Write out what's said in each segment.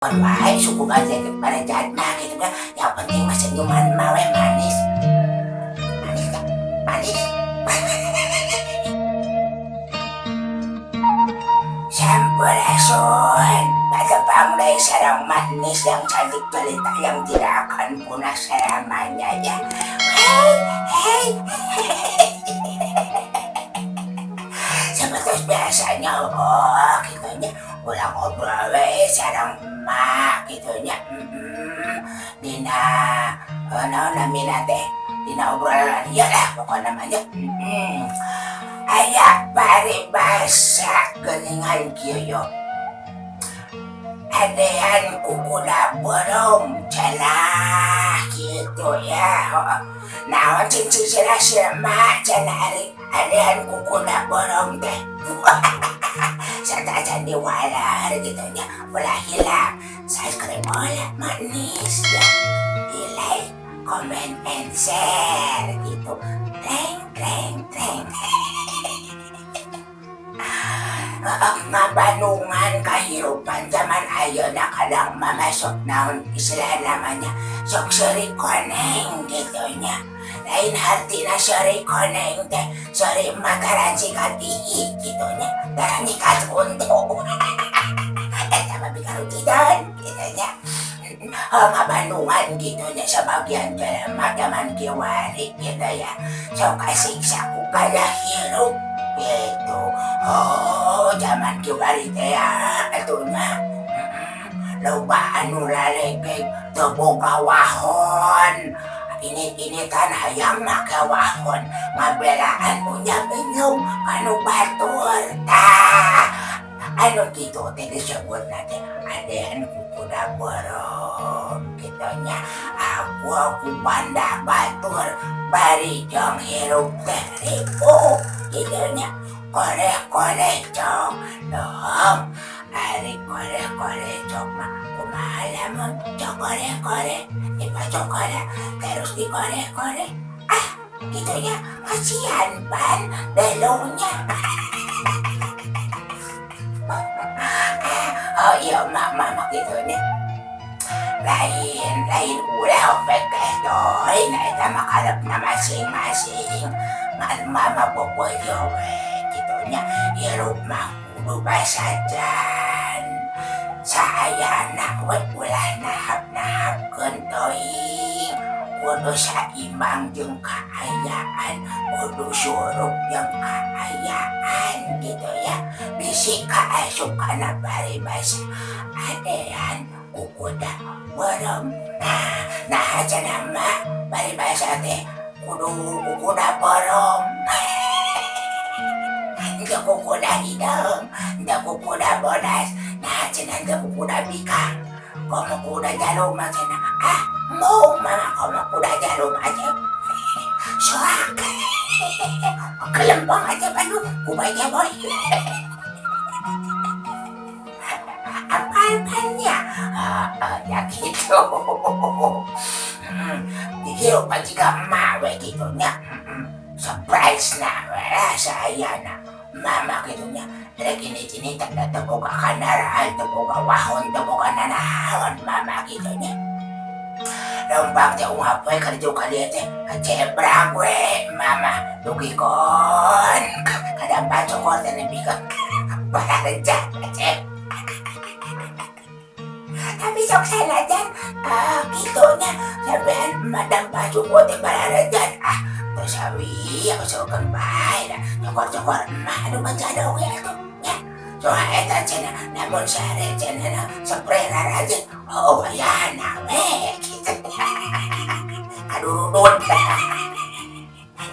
Wae suku aja pada jatna gitu ya. Yang penting mah senyuman mawe manis. Manis gak? Manis. Sampurasun. Patepang deui sareng manis yang cantik jelita yang tidak akan punah selamanya ya. Hey, hey. Seperti biasanya, oh gitu nya, ulang ngobrol we sareng emak gitu nya. Dina naon namina teh? Dina obrolan ieu lah pokokna mah nya. Aya paribasa geuningan kieu yo. Adean kukuda beureum cenah kitu ya. Naon cing cenah si emak cenah ari adean kukuda beureum teh. Satacan diwalar gitu nya, ulah hilap. Subscribe ulah manis ya. Di like, comment, and share gitu. Treng treng treng. Ngabandungan kehidupan zaman ayeuna kadang mama sok naon istilah namanya sok seuri koneng gitu nya. Lain hartina seuri koneng teh seuri mataran sikat gigi gitu nya, taran nyikat untu. Eta mah pikarucitan gitu nya. Ngabandungan gitu nya sebagian jelema zaman kiwari gitu ya. Sok kasiksa ku gaya hirup gitu. Oh, zaman kiwari teh ya atuh nya. Loba anu lalegeg teu boga wahon. Ini tan hayang make wahon ngabelaan unya minum kanu batur. Tah, anu kitu teh disebutna teh adean kukuda beureum kitu nya. Aku banda batur bari jeung hirup teh ripuh kitu nya. Koreh-koreh cok dong, ari koreh-koreh cok mah kumaha lamun cok koreh-koreh dipacok koreh terus dikoreh-koreh, ah gitu ya, kasihan pan belongnya. Oh iya mak mak gitu nya, lain lain ulah pekeh doi, nah eta mah karepna masing-masing, mama bobojo we gitu nya, hirup mah kudu basajan. Saayana we ulah nahap-nahapkeun teuing, kudu saimbang jeung kaayaan, kudu surup jeung kaayaan gitu ya. Bisi kaasup kana paribasa adean kukuda beureum. Nah, nah cenah mah paribasa teh kudu kukuda beureum. Henteu kukuda hideung, henteu kukuda bodas, nah cenah henteu kukuda bikang. Komo kuda jarum mah cenah, ah embung mah komo kuda jarum aja. Soak. Kelempong aja panu kubaiknya boy. Apal-palnya? Ya gitu. Dihirup jika emak we gitu nya. Surprise na we lah saya na. Mama gitu nya. Rek ini sini tanda teu boga kandaraan, teu boga wahon, teu boga nanaon mama gitu nya. Lompak teh ungap we ka ditu ka dieu teh, kacebrak we mama dugikeun. Kadang pacokor teh nepikeun barareja kaceb. Tapi sok sanajan kitu nya sampean madam pacukur teh bararejan ah teu sawi usulkeun bae da cokor-cokor emak anu bacana oge atuh nya. So eta cenah namun sare cenah spray raraje oh wayahna we kitu. Kadurudut.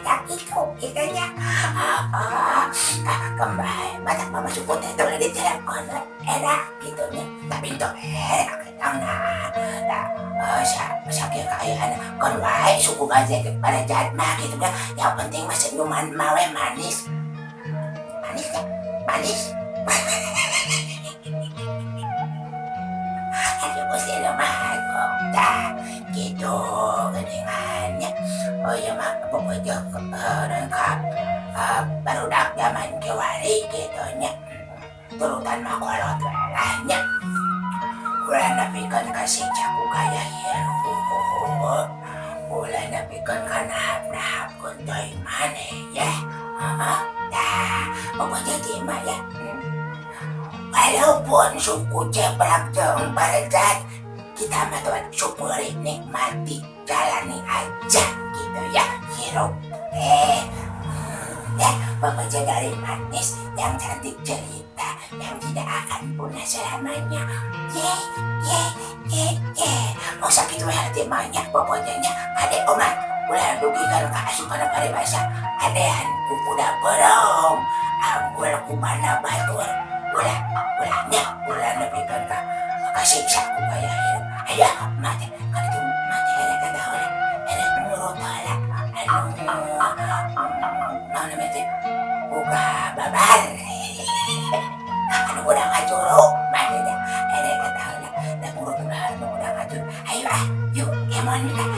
Ya kitu kitu nya. Kembali mata mama suku teh teu di telepon era kitu nya. Tapi teu era ketang nah. Da sakieu kaayaan keun wae suku gaje pada jatma kitu nya. Yang penting mah senyuman mawe manis. Manis gak? Manis. Aduh gusti mah tah kitu geuningan nya. Oh iya mah pokoknya lengkap barudak zaman kiwari kitu nya. Turutan mah kolot we lah nya. Ulah nepikeun kasiksa ku gaya hirup. Ulah nepikeun ka nahap-nahapkeun teuing maneh ya. Heeh. Tah, pokoknya teh mah ya. Walaupun suku jebrak jeung barejat, kita mah tuh syukuri, nikmati, jalani aja gitu ya hirup eh ya. Pokoknya dari manis yang cantik cerita yang tidak akan punah selamanya. Ye ye ye ye, mau sakit we hati mahnya. Pokoknya nya kade omat, ulah dugi kan ka asup kana paribasa adean ku kuda beureum, ambul ku bana batur. Ulah, ulah nya, ulah nepikeun ka kasiksa ku gaya hirup. Aya mate kaditu, mate erek kata heula, erek ngurut heula anu naon namanya teh, buka babar anu udah ngajuru mate teh erek kata heula da ngurut ulah anu udah ngajuru. Ayo ah, yuk, kemon lah.